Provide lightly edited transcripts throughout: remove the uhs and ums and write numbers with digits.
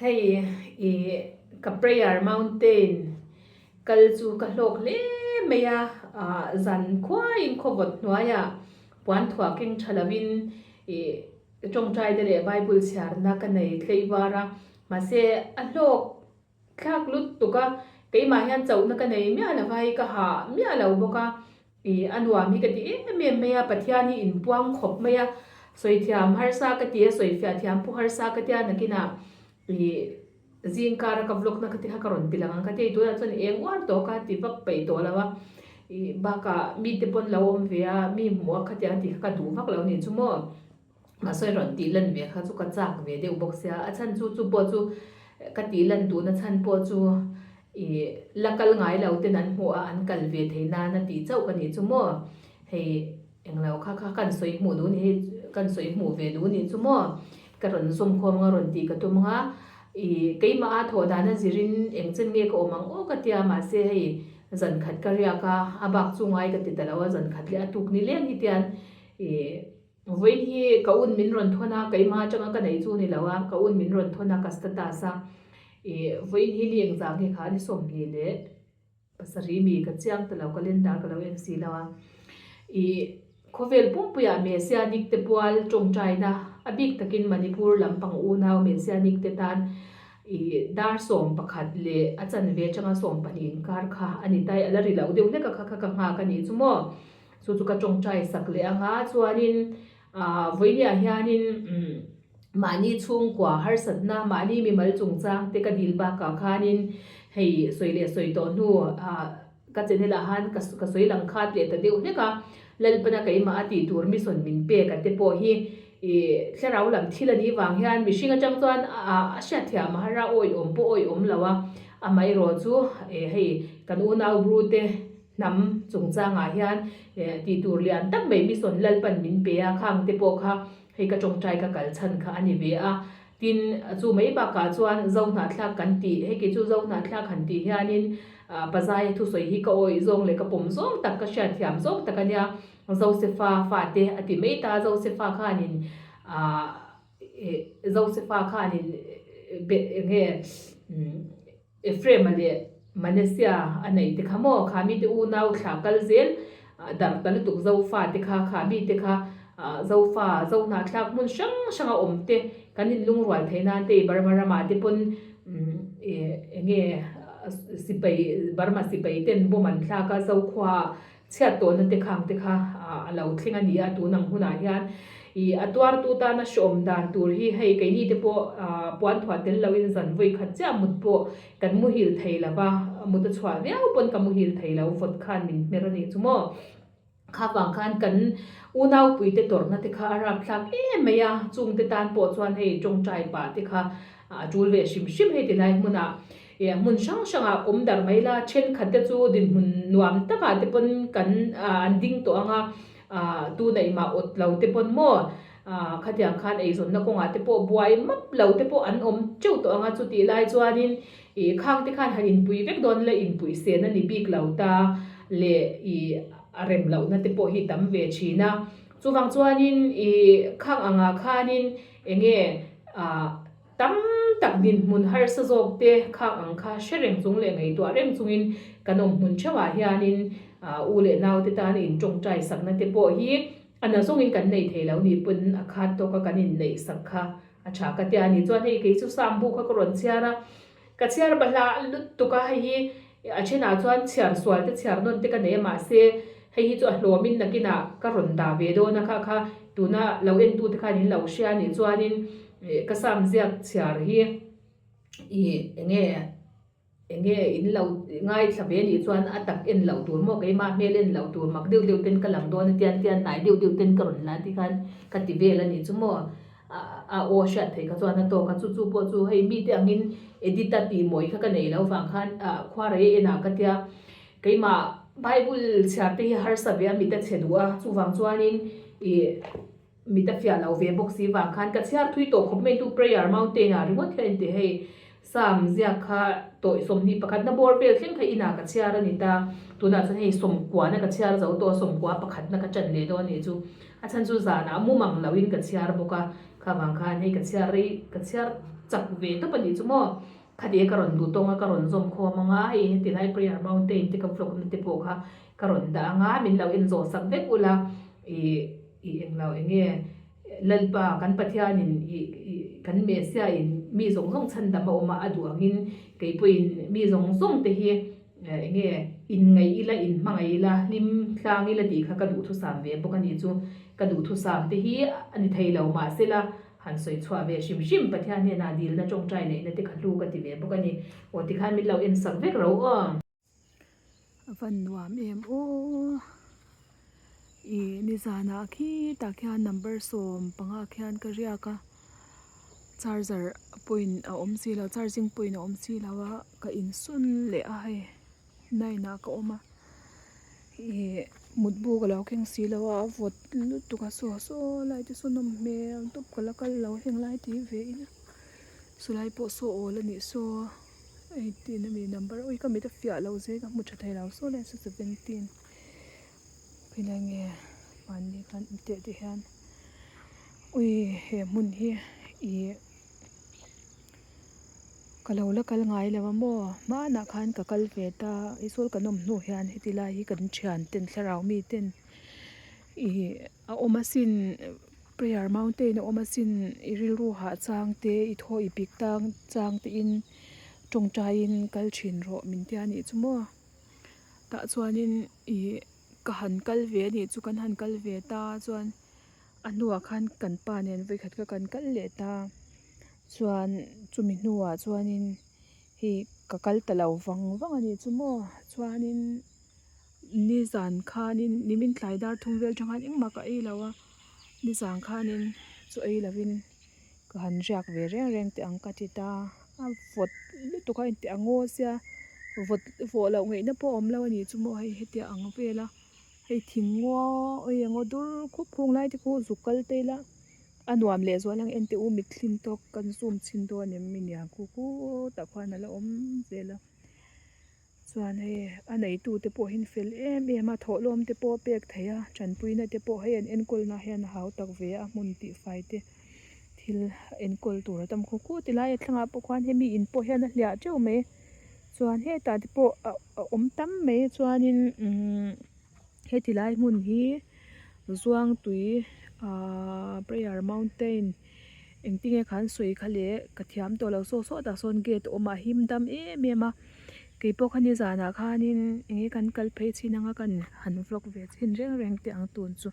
Hei i ka prayer mountain kal chu ka hlawk hle mai a, ah zan khuaiin khawvawt hnuaiah puan thuah keng tha lovin i tawngtai te leh bible chhiarna ka nei tlei var a, mahse a hlawk Thlak lut tuk a, keimah hian chauhna ka nei miah lo va, hei ka hah miah lo bawk a, ih a nuam hi ka ti em em mai a, Pathian hi inpuang khawp mai a, sawi thiam harsa ka ti a, sawi fiah thiam pawh harsa ka tia nakinah ih zing kara ka vlog na ka ti kha ka rawn ti lang ang ka ti a, tunah chuan eng uar tawh ka ti vak peih tawh lo a, ih bakah mite pawn lo awm ve a, mi hmuh a khatiang tih kha ka duh vak lo a nih chu maw. Mahse rawn tih lan ve kha chu ka chak ve deuh bawk sia, a chhan chu chu pawh chu ka tih lan duhna chhan pawh chu ih la kal ngai lo ten an hmuh a an kal ve thei nan a tih chauh ka nih chu maw, hei englo kha kha kan sawi hmuh duh ni hei kan sawi hmuh ve duh nih chu maw, ka rawn zawm khawm anga rawn tih ka tum anga ih keimah a thawh dan a zirin eng chen nge ka awm ang aw ka tia mahse hei zan khat ka riak a, a bak chu ngai ka ti ta lo a zan khat leh a tuk ni leng hi tian ih. Vawiin hi ka un min rawn thawn a, keimah atanga ka neih chu ni lo a, ka un min rawn thawn a ka status a, ih vawiin hi ni engzah nge kha ni 27 mi ka chiang ta lo calendar ka lo en si lo a, ih khawvel pumpuiah Messianic te pual tawngtaina a bik takin Manipur lampang unau Messianic te tan ih dar 11 leh a chanve atanga 12 inkar kha a ni ta i a la ri lo deuh hlek a kha kha ka nghak a nih chu maw. Chu chu ka tawngtai sak leh anga chuanin aah vawinia hianin umm mahni chhungkua harsatna mahni mimal chungchang te ka dil bakah khanin hei sawi leh sawi tawh hnu ah ka channel ah khan ka ka sawi lang khat leh ta deuh hlek a, Lalpana keimah a tih tur mission min pek a te pawh hi ih thlarau lam thil a nih vang hian mihring atang chuan ah a hriatthiam a har a awihawm pawh awihawm lo a, amaherawh chu eh hei kan unau bru te. Hnam chungchangah hian tih tur lian tak mai mission Lalpan min pe a, khang te pawh kha hei ka tawngtai ka kal chhan kha a ni ve a. Tin, chu mai bakah chuan Zohnahthlak kan tih, hei kei chu Zohnahthlak han tih hianin Pazaia thusawi hi ka awih zawng leh ka pawm zawng tak, ka hriatthiam zawng tak a nia. Josefa fate a ti mai ta, Josefa khanin Josefa khanin enge Ephraim-a leh Manasseh-a a neih te kha maw, kha mite unau thlah kal zel darh ta lutuk Zofa te kha, kha mite kha Zofa, Zohnahthlak hmun hrang hranga awm te kan inlungrual theih nan te i Burma ramah te pawn eng nge sipai Burma sipai ten bomb an thlak a Zokhuaah Chhiat tawhna te khang te kha a lo thleng a ni a, tun ang hunah hian ih a tuartu tana hreawm dan tur hi hei keini te pawh puan thuah tel loin zan vawi khat chiah mut pawh kan muhil thei lo va, mut a chhuah viau pawn ka muhil thei lo, vawt khan min hmer a nih chu maw. Kha vang khan kan unaupui te tawrhna te kha a rapthlak em mai a, chungte tan pawh chuan hei tawngtai pah te kha A tul ve hrim hrim hei tilai hmunah ih hmun hrang hrangah awm darh mai la, thenkhat te chu dinhmun nuam takah te pawn kan an ding tawh ang a, ah tuna imah awt lo te pawn maw ah khatiang khan eizawnna kawngah te pawh buai map lo te pawh an awm teuh tawh ang a, chutih lai chuanin ih khang te khan han inpui vek dawn ila inpuih sen a ni bik lo ta leh ih a rem lohna te pawh hi tam ve thin a, chuvang chuanin ih khang angah khanin Eng nge ah tam tak dinhmun harsa zawk te khak ang kha hre reng chung leh ngaihtuah reng chungin kan awm hmun theuhah hianin ah u leh nau te tan in tawngtai sakna te pawh hi a na zawngin kan nei thei lo nih pawn a khat tawka kan inneih sak kha a tha ka tia a ni. Chuan hei kei chu Sam bu kha ka rawn chhiar a, Ka chhiar bahlah lutuk a, hei hi a thenah chuan chhiar sual te chhiar nawn te ka nei a mahse hei hi chu a hlawmin nakinah ka rawn dah ve dawn a kha kha tuna lo entu te khan in lo hria a nih chuanin ka sam ziak chhiar hi ih enge enge in lo ngaithla ve a nih chuan a tak en loh tur maw keimah hmel en loh tur mak deuh deuh ten ka lang dawn a tian tian hnai deuh deuh ten ka rawn la ti khan ka ti vel a nih chu maw. A aw hriat theih kha chuan a tawk a, chu chu pawh chu hei mite angin edit a tih mawi kha ka nei lo vang khan ah khuarei enah ka tia keimah Bible chhiar te hi harsa ve a mit a chhe duh a, chuvang chuanin ih mit a fiah lo ve bawk si vang khan ka chhiar thui tawh khawp mai tu prayer mountain ah ringawt hian tih hei Psalm ziak kha tawih 21 na bawr vel thleng kha inah ka chhiar a ni ta, tunah chuan hei sawmkuana ka chhiar zo tawh a, sawmkua pakhatna ka ṭan leh dawn a nih chu. A chhan chu zanah mumang loin ka chhiar bawk a, kha vang khan hei ka chhiar rei ka chhiar chak ve tawp a nih chu maw. Khati ka rawn duh tawng a ka rawn zawm khawm ang a, hei heti lai prayer mountain te ka vlog na te pawh kha ka rawn dah ang a, min lo en zawh sak vek ula ih ih englo eng nge Lalpa kan Pathianin ih ih kan Messiah in mi zawng zawng chhandam a awm a a duh angin kei pawhin mi zawng zawng te hi eng nge inngaih ila inhmangaih ila hlim tlang ila tih kha ka duhthusam ve bawk a nih chu ka duhthusam te hi a ni thei lo mahsela Han sawi chhuah ve hrim hrim Pathian hnenah dilna tawngtai neihna te kha hlu ka ti ve bawk a ni. Aw tikhan min lo en sak vek ro aw. A van nuam em aw. Ih nizanah khitah khian number 15 khian ka riak a, charger point a awm si lo charging point a awm si lo a ka insawn leh a hei. Nine ah ka awm a ih mutbu ka lo keng si lo a a vawt lutuk a saw saw lai te saw nawm hmel tawp ka la kal lo heng lai te hi ve ila saw lai pawh saw awl a nih saw eighteen ami number ui ka mit a fiah lo zek a hmu tha thei lo saw lai saw seventeen khawilai nge mahni khan teh te hian ui he hmun hi ih. Ka lo la kal ngai lo a maw? Hmanah khan ka kal ve ta, Aizawl kan awm hnu hian heti lai hi kan thian ten thlarau mi ten ih a awm asin prayer mountain a awm asin i rilru hah chang te i thaw i pik tang chang te in tawngtaiin kal thin rawh min tia nih chu maw? Tah chuanin ih ka han kal ve a nih chu kan han kal ve ta chuan. A hnuah khan kan pa nen vawikhat kha kan kal leh ta chuan chumi hnuah chuanin hei ka kal ta lo vang vang a nih chu maw chuanin nizan khanin nimin tlai dar thum vel atang khan engmah ka ei lo a nizan khanin chaw ei lovin ka han riak ve reng reng teh ang ka ti ta a vawt lutuk a intih a ngaw sia vawt vawh loh ngaihna pawh a awm lo a nih chu maw hei hetiang ang vel a. Hei thing ngaw eng emaw dur khup khung lai te khu zuk kal te ila a nuam leh zual ang enteh u mithlin tawk kan zoom chhin dawn em mi nia khu khutah khuan a la awm zel a chuan hei a neitu te pawh hi an fel em em a thawhlawm te pawh a pek theih a tanpuina te pawh hei an enkawl na hian a hau tak ve a hmun tih fai te thil enkawl tur a tam khaw khut tilai a thlangah pawh khuan hemi in pawh hian a hliah teuh mai. Chuan hetah te pawh a awm tam mai chuanin umm heti lai hmun hi Zuangtui ahh prayer mountain engtinge khan sawi kha leh ka thiam tawh lo saw saw tah sawn gate a awm a him dam em em a keipawh kha nizanah khanin enge kan kal phei chin anga kan han vlog ve chhin reng reng teh ang tun chu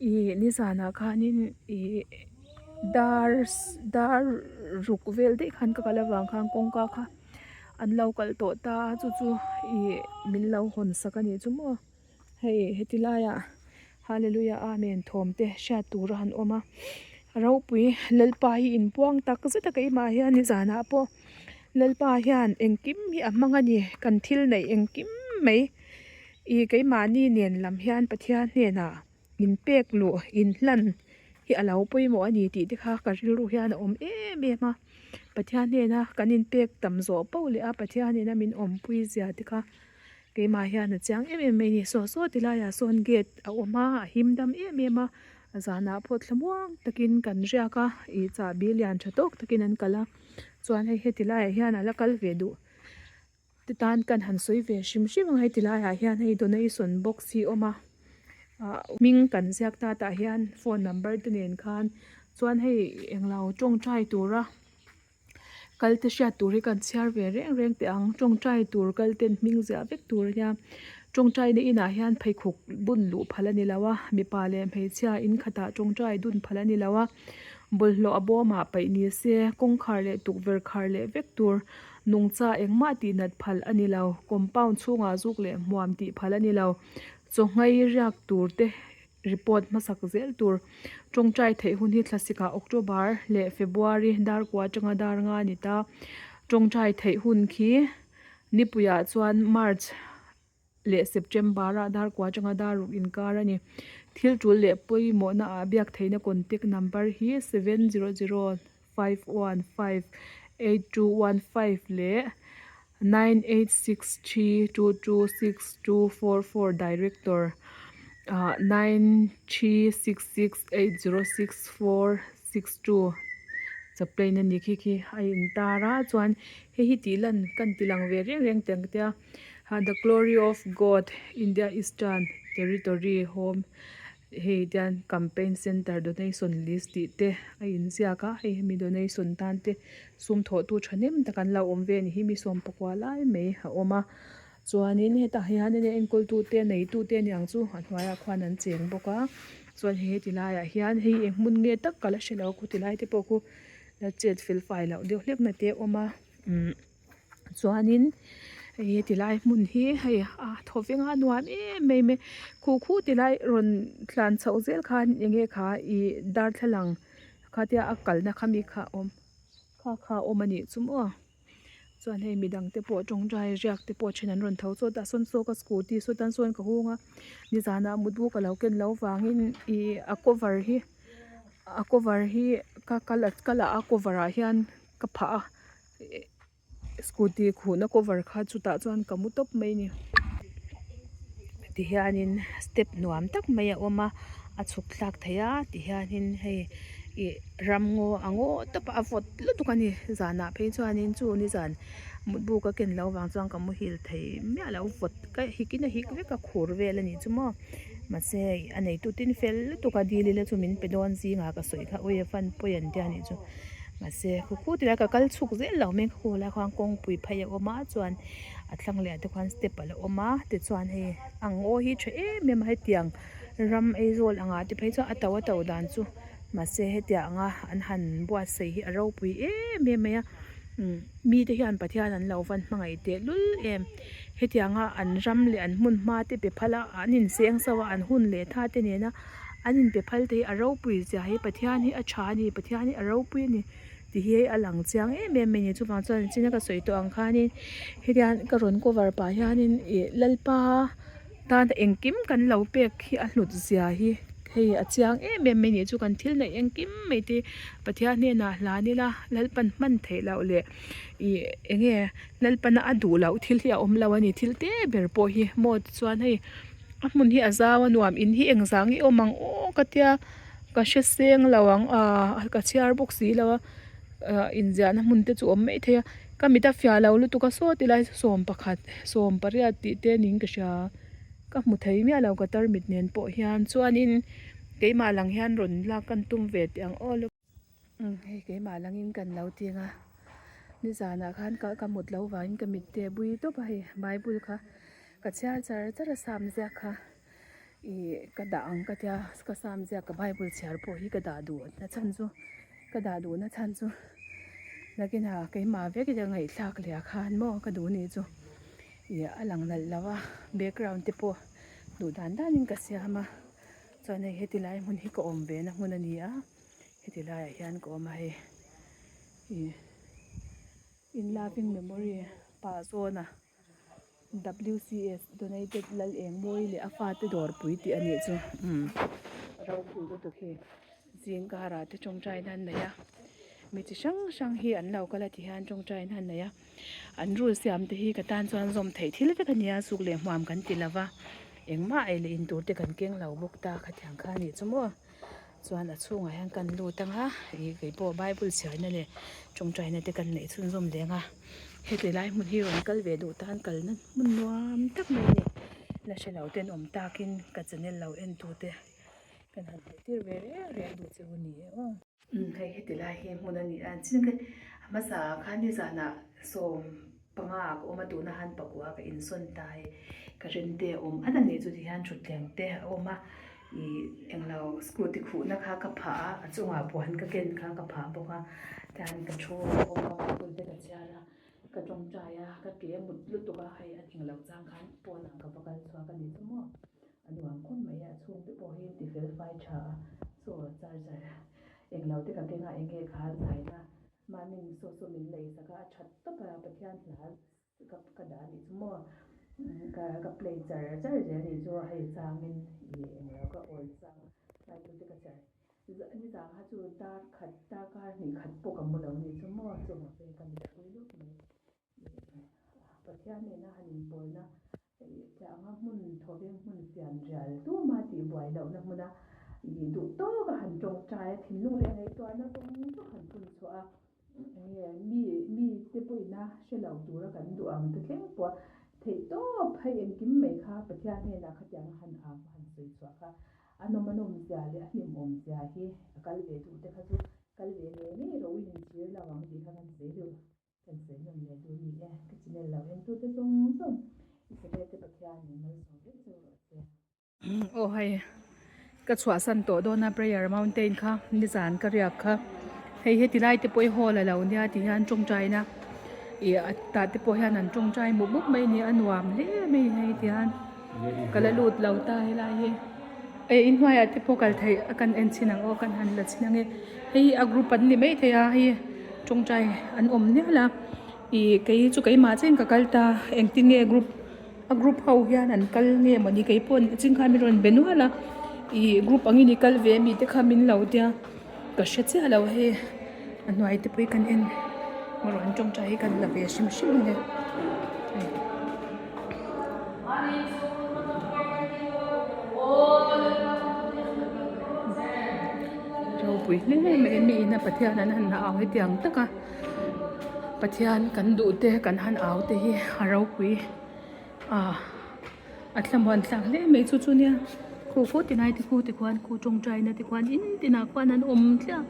ih nizanah khanin ih. Dar dar ruk vel daih khan ka kal avang khan kawngka kha an lo kalh tawh ta a chu chu ih min lo hawn sak a nih chu maw hei heti laiah hallelujah amen thawm te hriat tur a han awm a ropui lalpa hi inpuang tak zet a keimah hian nizanah pawh lalpa hian engkim hi a hmang a ni kan thil neih engkim mai ih keimahni nen lam hian Pathian hnenah. Inpek luh inhlan hi a lo pawimawh a ni tih te kha ka rilru hian a awm em em a Pathian hnena kan inpek tam zawh poh leh a Pathian hnena min awmpui zia te kha keimah hian a chiang em em mai a ni saw saw ti laiah sawn gate a awm a a him dam em em a zanah pawh thlamuang takin kan riak a ih chahbi lian tha tawk takin an kalh a chuan hei heti laiah hian a la kal ve duh. Ti tan kan han sawi ve hrim hrim ang hei ti laiah hian hei donation box hi a awm a ah hming kan ziak ta tah hian phone number te nen khan chuan hei englo tawngtai tura kal te hriat tur hi kan chhiar ve reng reng teh ang tawngtai tur kal ten hming ziah vek tur a nia tawngtai na inah hian pheikhawk bun luh phal a ni lo a mipa leh hmeichhia in khatah tawngtai dun phal a ni lo a bawlhhlawh a bawmah paih ni se kawngkhar leh tukverh khar leh vek tur. Nungcha engmah tih nat phal a ni lo, compound chhungah zuk leh hmuam tih phal a ni lo. Chawhngai riak tur te report hmasak zel tur. Tawngtai theih hun hi thlasikah October leh February dar kua atanga dar nga a ni ta. Tawngtai theih hun khi nipuiah chuan March. leh September-ah dar kua atanga dar ruk inkar a ni. Thil tul leh pawimawhna ah biak theihna contact number hi 7005158215 leh 9863226244 Director ah 9366806462. Chaplain a ni khi khi a intar a chuan hei hi tih lan kan ti lang ve reng reng teh ang tia the glory of God India Eastern Territory home hei tian campaign center donation list tih te a inziak a hei hemi donation tan te sum thawh tu thahnem tak an lo awm ve a ni hi mi sawm pakua lai mai a awm a chuanin hetah hianin a enkawl tute a nei tute a niang chu a hnuaiah khuan an cheng bawk a chuan hei heti laiah hian hei eng hmun nge tak ka la hre lo khu ti lai te pawh khu la chet fel fai loh deuh hlek na te a awm a umm chuanin hei heti lai hmun hi hei a thaw veng a nuam em em mai khu khu ti lai rawn tlan chhoh zel khan eng nge kha ih darthlalang khatia a kalna kha mi kha a awm kha kha a awm a nih chu maw. Chuan hei midang te pawh tawngtai riak te pawh then an rawn tho chawt a sawn saw ka scooty saw tan sawn ka hung a nizanah mutbu ka lo ken loh vangin ih a cover hi a cover hi ka ka la ka la a cover ah hian ka phah a scooty khuhna cover kha chutah chuan ka mu tawp mai a ni. Tihianin step nuam tak mai a awm a a chhuk thlak theih a tihianin hei ih ramngaw a ngaw tawp a a vawt lutuk a ni zanah phei chuanin chu nizan mutbu ka ken loh vang chuan ka muhil thei miah lo vawt ka hik in a hik vek a khur vel a nih chu maw mahse hei a neitu tin fel lutuk a dil ila chu min pe dawn zingah ka sawi kha ui a fan pawi an tia nih chu mahse khu khu tilai ka kal chhuk zel lo mai khu lai khuan kawngpui phei a awm a chuan. A thlang leh ah te khuan step a la awm a tichuan hei a ngaw hi tha em em a hetiang ram Aizawl ang ah te phei chuan a to a to dan chu mahse hetiang a an han buatsaih hi a ropui em em mai a umm mite hian Pathian an lo van hmangaih teh lul em hetiang a an ram leh an hmun hma te pe phal a an inseng so a an hun leh tha te nena an inpe phal te hi a ropui zia hi Pathian hi a tha a ni Pathian hi a ropui a ni. Ti hi a lang chiang em em mai a ni chuvang chuan nichina ka sawi tawh ang khanin hetiang ka rawn cover pah hianin ih lalpa tan engkim kan lo pek hi a hlut zia hi hei a chiang em em mai a ni chu kan thil neih engkim mai te Pathian hnenah hlan ila lalpan hman theih loh leh ih eng nge lalpana a duh loh thil hi a awm lo a ni thil te ber pawh hi maw tichuan hei a hmun hi a zau a nuam in hi engzah nge awm ang aw ka tia. Ka hre seng lo ang aaa ka chhiar bawk si lo a ah inziahna hmun te chu a awm mai thei a ka mit a fiah lo lutuk a saw tilai chu sawm pakhat sawm pariat tih te niin ka hria ka hmu thei miah lo ka tarmit nen pawh hian chuanin keimah lang hian rawn lak kan tum ve teh ang aw umm hei keimah langin kan lo ting a nizanah khan ka ka mut loh vangin ka mit te a bui tawp a hei bible kha ka chhiar char char a sam ziak kha. Ih ka dah ang ka tia ka sam ziak ka bible chhiar pawh hi ka dah duh na chhan chu ka dah duh na chhan chu nakinah keimah vek ila ngaihthlak leh ah khan maw ka duh nih chu ih a lang nalh lo a background te pawh duh dan dan in ka siam a chuan hei heti lai hmun hi ka awm ve na hmun a ni a heti laiah hian ka awm a hei ih in loving memory pah zawn a. WCS donated lal eng mawi leh a fate dawrpui tih a nih chu umm ropui lutuk hi zing karah te tawngtai na an nei a mi chi hrang hrang hi an lo kal a ti hian tawngtai na an nei a an rule siam te hi ka tan chuan zawm theih thil vek a nia suk leh hmuam kan ti lova engmah ei leh in tur te kan keng lo bawk ta khatiang kha a nih chu maw. Chuan a chhungah hian kan lut ang a ih kei pawh bible chhiarna leh tawngtaina te kan neih chhunzawm leng a heti lai hmun hi rawn kal ve duh tan kalna hmun nuam tak mai a ni la hre lo ten awm takin ka channel lo en tu te kan han hmuh tir ve reng reng duh che u ni e aw. Umm hei heti lai hi hmun a ni a chin kha a hmasa ah khan nizanah sawm panga ah ka awm a tuna han pakua ka insawn ta hei ka rin te a awm at a nih chu tihian thutthleng te a awm a ih englo scooty khuhna kha ka phah a a chungah puan ka ken kha ka phah bawk a tihian ka thu a awm a bible te ka chhiar a ka tawngtai a ka ke mut lutuk a hei a englo chang khan pawnah ka va kal chhuak a nih chu maw a nuam khawp mai a chhungte pawh hi ti fel fai tha a chaw charger englo te ka keng a eng nge kha zaina Mahni saw saw min lei sak a, a that tawp a, Pathian hla ka ka dah anih chu maw, ka ka play char char zel anih chu hei changin ih englo ka awl chang bible te ka chhiar nizang kha chu dar khat darkar hnih khat pawh ka mu lo anih chu maw chuvang chuan ka mitpui lawk mai ih Pathian nena han inpawlna Hei tlanga hmun thawveng hmun fian rial tuma tih buai lohna hmuna. I duh tawk a han tawngtai a, thinlung leh ngaihtuahna zawng zawng han phun chhuah a, enge mi mi te pawhin a hre lo tura kan duh ang te thleng pawh a theih tawp hei engkim mai kha Pathian hnenah khatiang a han au a han sawi chhuah kha a nawm a nawm zia leh a hlimawm zia hi a kal ve duh te kha chu kal ve ngei ngei rawh u inchhir lo ang tih kha kan sawi duh. Kan sawi nawm leh duh ni e, ka channel lo entute zawng zawng Israel te Pathianin malsawm vek cheu rawh se. Aw hei ka chhuahsan tawh dawn a prayer mountain kha nizan ka riak kha hei heti lai te pawh hi hall a lo nia ti hian tawngtaina ih a tah te pawh hian an tawngtai mup mup mai a ni a nuam hle mai a hei ti hian ka la lut lo ta helai hi eh inhnuaiah te pawh kal theih a kan en chhin ang aw kan han la chhin ang e hei hi a group an ni maithei a hei tawngtai an awm nial a ih kei chu keimah chiahin ka kal ta engtin nge group. A group ho hian an kal nge mawni kei pawh ching khan min rawn be nual a ih group angin i kal ve ami te kha min lo tia ka hre chiah lo hei a hnuai te pawh hi kan en erawh an tawngtai hi kan la ve hrim hrim a ni hei. Ropui hle mai a mi ina Pathian an han au hetiang tak a. Pathian kan duh te kan han au te hi a ropui a a thlamuan thlak hle mai chu chu nia khu khu ti lai te khu te khuan khu tawngtai na te khuan in tinah khuan an awm tliah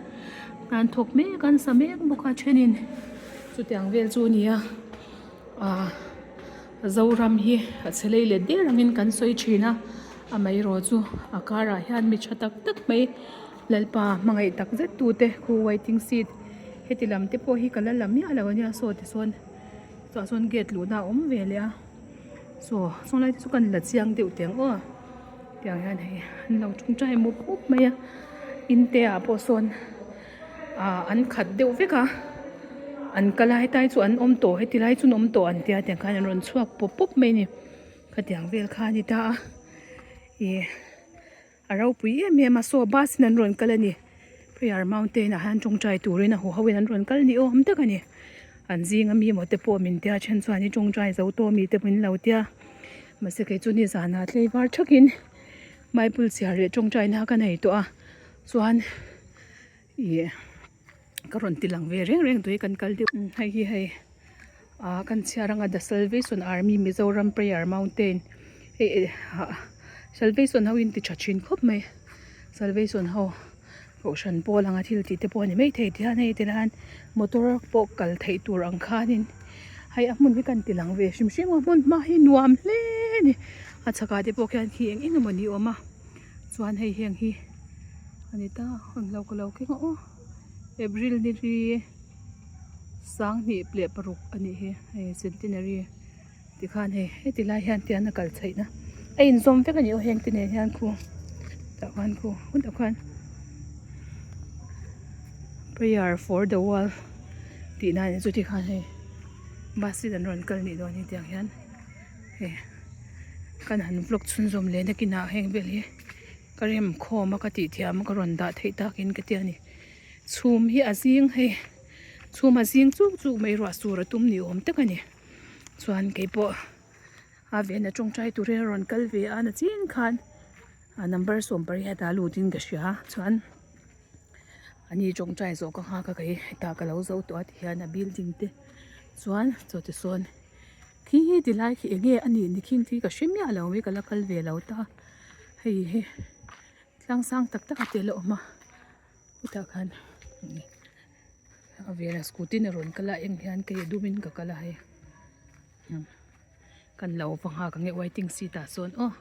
a an thawk mek a an sa mek bawk a thenin chutiang vel chu a ni a ah Zoram hi a chhe lei let der angin kan sawi thin a amaherawh chu a karah hian mi tha tak tak mai Lalpa hmangaih tak zet tu te khu waiting seat heti lam te pawh hi ka la la miah lo ania saw ti sawn chhuah sawn gate luhna a awm ve leh a saw sawn lai te chu kan la chiang deuh teh ang aw tiang hian hei an lo tawngtai mup mup mai a in te ah pawh sawn ah an khat deuh vek a an kal a hetlai chu an awm tawh heti lai chu an awm tawh an tia tiang khan an rawn chhuak pawp pawp mai a ni khatiang vel kha a ni ta a ih. A ropui em em a, saw bus in an rawn kal a ni. Prayer mountain ah hian tawngtai turin a huho in an rawn kal ni awm tak a ni. An zinga mi emaw te pawh min tia then chuan i tawngtai zo tawh mi te pawh in lo tia. Mahse kei chu nizanah tlei var thakin Bible chhiar leh tawngtaina ka nei tawh a, chuan ih ka rawn ti lang ve reng reng tawh hi kan kal deuh. Hei hi hei ah kan chhiar anga The Salvation Army Mizoram Prayer Mountain hei ah Salvation ho in ti tha thin khawp mai Salvation ho kohhran pawl anga thil tih te pawh a ni maithei ti hian hei tihian motor pawh kal theih tur ang khanin hei a hmun hi kan ti lang ve hrim hrim a hmun hma hi nuam hle a ni a chhakah te pawh khian khi eng eng emawni a awm a chuan hei heng hi a ni ta ang lo ka lo keng a aw April ni hi sanghnih leh paruk a nih hi hei centenary tikhan hei heti lai hian tian a kal theih na a inzawm vek a ni aw heng te nen hian khu tah khan khu tah khan prayer for the world tih na a ni chu tikhan hei bus in an rawn kal nih dawn hi tiang hian hei kan han vlog chhunzawm leh nakinah heng vel hi. Ka rem khawm a ka tih thiam a ka rawn dah theih takin ka ti a ni. Chhum hi a zing hei chhum a zing chuk chuk mai ruah sur a tum ni awm tak a ni. Chuan keipawh a vena tawngtai turin a rawn kal ve a na chin khan a number 18 a lut in ka hria chuan ani tawngtai zawh ka nghak a kei hetah ka lo zo tawh a ti hian a building te chuan chaw ti sawn khi ti lai khi eng nge a nih ni khing khi ka hre miah lo mai ka la kal ve lo ta. Hei hi tlang sang tak tak a tel a awm a chutah khan a velah scooty in a rawn kal a eng hian kei a dum in ka kal a hei kan lo va nghak ang e waiting seat ah sawn aw.